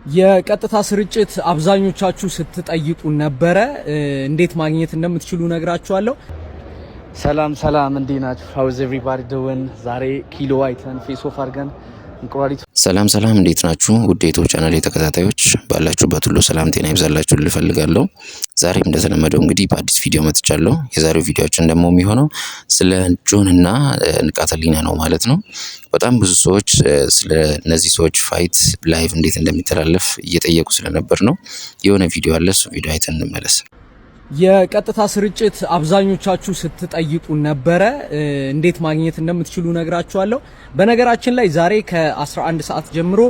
የቀጥታ ስርጭት አብዛኞቻችሁ ስትጠይቁ ነበረ። እንዴት ማግኘት እንደምትችሉ ነግራችኋለሁ። ሰላም ሰላም፣ እንዴት ናችሁ? How's everybody doing? ዛሬ ኪሎ አይተን face off አድርገን እንቁራሪት። ሰላም ሰላም፣ እንዴት ናችሁ? ውድ የ YouTube channel ተከታታዮች፣ ባላችሁበት ሁሉ ሰላም ጤና ይብዛላችሁ ልል እፈልጋለሁ። ዛሬም እንደተለመደው እንግዲህ በአዲስ ቪዲዮ መጥቻለሁ። የዛሬው ቪዲዮአችን ደግሞ የሚሆነው ስለ ጆን እና ንቃተ ህሊና ነው ማለት ነው። በጣም ብዙ ሰዎች ስለ እነዚህ ሰዎች fight live እንዴት እንደሚተላለፍ እየጠየቁ ስለነበር ነው። የሆነ ቪዲዮ አለ፣ እሱ ቪዲዮ አይተን እንመለስ። የቀጥታ ስርጭት አብዛኞቻችሁ ስትጠይቁ ነበረ። እንዴት ማግኘት እንደምትችሉ ነግራችኋለሁ። በነገራችን ላይ ዛሬ ከ11 ሰዓት ጀምሮ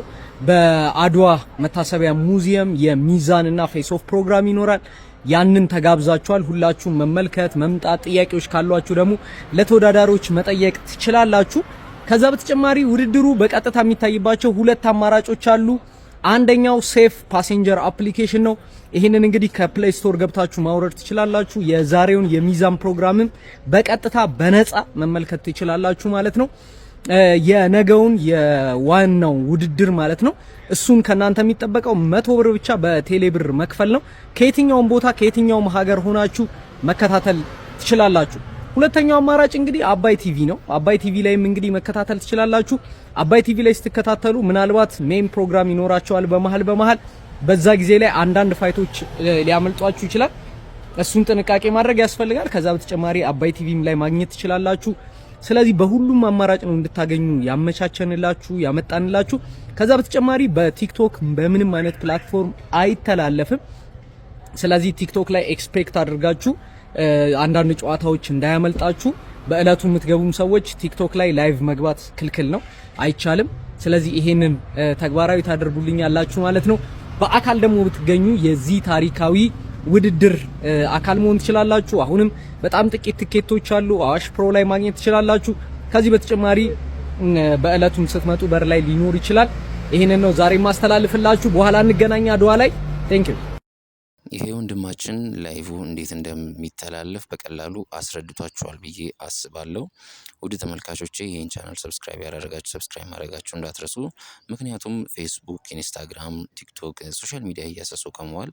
በአድዋ መታሰቢያ ሙዚየም የሚዛን እና face off ፕሮግራም ይኖራል። ያንን ተጋብዛችኋል። ሁላችሁም መመልከት፣ መምጣት፣ ጥያቄዎች ካሏችሁ ደግሞ ለተወዳዳሪዎች መጠየቅ ትችላላችሁ። ከዛ በተጨማሪ ውድድሩ በቀጥታ የሚታይባቸው ሁለት አማራጮች አሉ። አንደኛው Safe Passenger application ነው። ይህንን እንግዲህ ከ Play Store ገብታችሁ ማውረድ ትችላላችሁ። የዛሬውን የሚዛን ፕሮግራምም በቀጥታ በነፃ መመልከት ትችላላችሁ ማለት ነው። የነገውን የዋናው ውድድር ማለት ነው። እሱን ከናንተ የሚጠበቀው 100 ብር ብቻ በቴሌ ብር መክፈል ነው። ከየትኛውም ቦታ፣ ከየትኛውም ሀገር ሆናችሁ መከታተል ትችላላችሁ። ሁለተኛው አማራጭ እንግዲህ አባይ ቲቪ ነው። አባይ ቲቪ ላይም እንግዲህ መከታተል ትችላላችሁ። አባይ ቲቪ ላይ ስትከታተሉ ምናልባት main ፕሮግራም ይኖራቸዋል በመሃል በመሃል፣ በዛ ጊዜ ላይ አንዳንድ fight ኦች ሊያመልጧችሁ ይችላል። እሱን ጥንቃቄ ማድረግ ያስፈልጋል። ከዛ በተጨማሪ አባይ ቲቪም ላይ ማግኘት ትችላላችሁ። ስለዚህ በሁሉም አማራጭ ነው እንድታገኙ ያመቻቸንላችሁ፣ ያመጣንላችሁ። ከዛ በተጨማሪ በ TikTok በምንም አይነት platform አይተላለፍም። ስለዚህ TikTok ላይ expect አድርጋችሁ አንዳንድ ጨዋታዎች እንዳያመልጣችሁ። በእለቱ የምትገቡም ሰዎች TikTok ላይ live መግባት ክልክል ነው፣ አይቻልም። ስለዚህ ይሄንን ተግባራዊ ታደርጉልኛላችሁ ማለት ነው። በአካል ደግሞ ብትገኙ የዚህ ታሪካዊ ውድድር አካል መሆን ትችላላችሁ። አሁንም በጣም ጥቂት ትኬቶች አሉ። አዋሽ ፕሮ ላይ ማግኘት ትችላላችሁ። ከዚህ በተጨማሪ በእለቱም ስትመጡ በር ላይ ሊኖር ይችላል። ይህንን ነው ዛሬ ማስተላልፍላችሁ። በኋላ እንገናኝ አድዋ ላይ። Thank you። ይሄ ወንድማችን live እንዴት እንደሚተላለፍ በቀላሉ አስረድቷችኋል ብዬ አስባለሁ። ውድ ተመልካቾቼ፣ ይህን channel subscribe ያላደረጋችሁ subscribe ማድረጋችሁ እንዳትረሱ። ምክንያቱም Facebook፣ Instagram፣ TikTok፣ social media እያሰሱ ከመዋል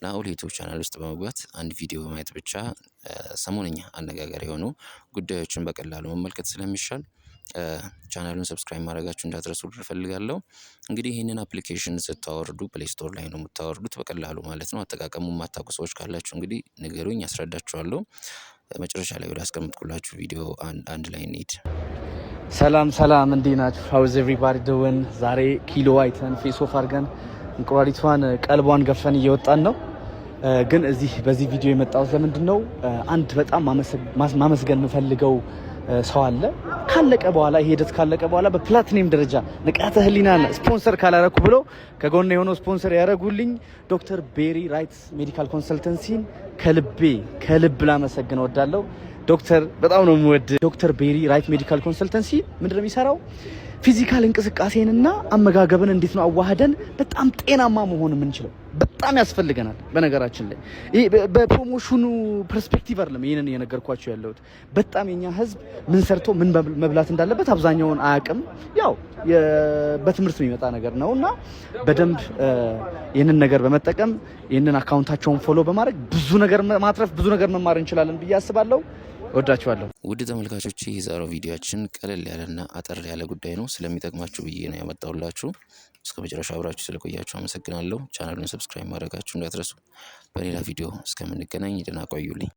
ናኦል YouTube channel ውስጥ በመግባት አንድ ቪዲዮ በማየት ብቻ ሰሞነኛ አነጋጋሪ የሆኑ ጉዳዮችን በቀላሉ መመልከት ስለሚሻል channel ኡን subscribe ማድረጋችሁ እንዳትረሱ እፈልጋለሁ። እንግዲህ ይህንን application ስታወርዱ Play Store ላይ ነው የምታወርዱት በቀላሉ ማለት ነው። አጠቃቀሙ የማታውቁ ሰዎች ካላችሁ እንግዲህ ንገሩኝ፣ አስረዳችኋለሁ። መጨረሻ ላይ ወደ አስቀምጥኩላችሁ ቪዲዮ አንድ ላይ እንሂድ። ሰላም ሰላም፣ እንዴት ናችሁ? How's everybody doing? ዛሬ ኪሎ አይተን face off አድርገን እንቁራሪቷን ቀልቧን ገፈን እየወጣን ነው። ግን እዚህ በዚህ ቪዲዮ የመጣሁት ለምንድን ነው? አንድ በጣም ማመስገን የምፈልገው ሰው አለ። ካለቀ በኋላ፣ ይሄ ሂደት ካለቀ በኋላ በፕላቲኒየም ደረጃ ንቃተ ህሊናን ስፖንሰር ካላረኩ ብሎ ከጎን የሆነው ስፖንሰር ያደረጉልኝ ዶክተር ቤሪ ራይት Medical Consultancy ን ከልቤ ከልብ ላመሰግን እወዳለሁ። ዶክተር፣ በጣም ነው የምወድ። ዶክተር ቤሪ ራይት Medical Consultancy ምንድን ነው የሚሰራው? Physical እንቅስቃሴንና አመጋገብን እንዴት ነው አዋህደን በጣም ጤናማ መሆን የምንችለው? በጣም ያስፈልገናል። በነገራችን ላይ ይሄ በ promotion ኑ perspective አይደለም ይህንን እየነገርኳቸው ያለሁት። በጣም የኛ ህዝብ ምን ሰርቶ ምን መብላት እንዳለበት አብዛኛውን አያውቅም። ያው በትምህርት የሚመጣ ነገር ነው እና በደንብ ይህንን ነገር በመጠቀም፣ ይህንን account ኣቸውን follow በማድረግ ብዙ ነገር ማትረፍ፣ ብዙ ነገር መማር እንችላለን ብዬ አስባለሁ። እወዳችኋለሁ። ውድ ተመልካቾች፣ የዛሬው ቪዲዮአችን ቀለል ያለና አጠር ያለ ጉዳይ ነው። ስለሚጠቅማችሁ ብዬ ነው ያመጣሁላችሁ። እስከ መጨረሻ አብራችሁ ስለቆያችሁ አመሰግናለሁ። channel ኡን subscribe ማድረጋችሁ እንዳትረሱ። በሌላ ቪዲዮ እስከምንገናኝ ደህና ቆዩልኝ።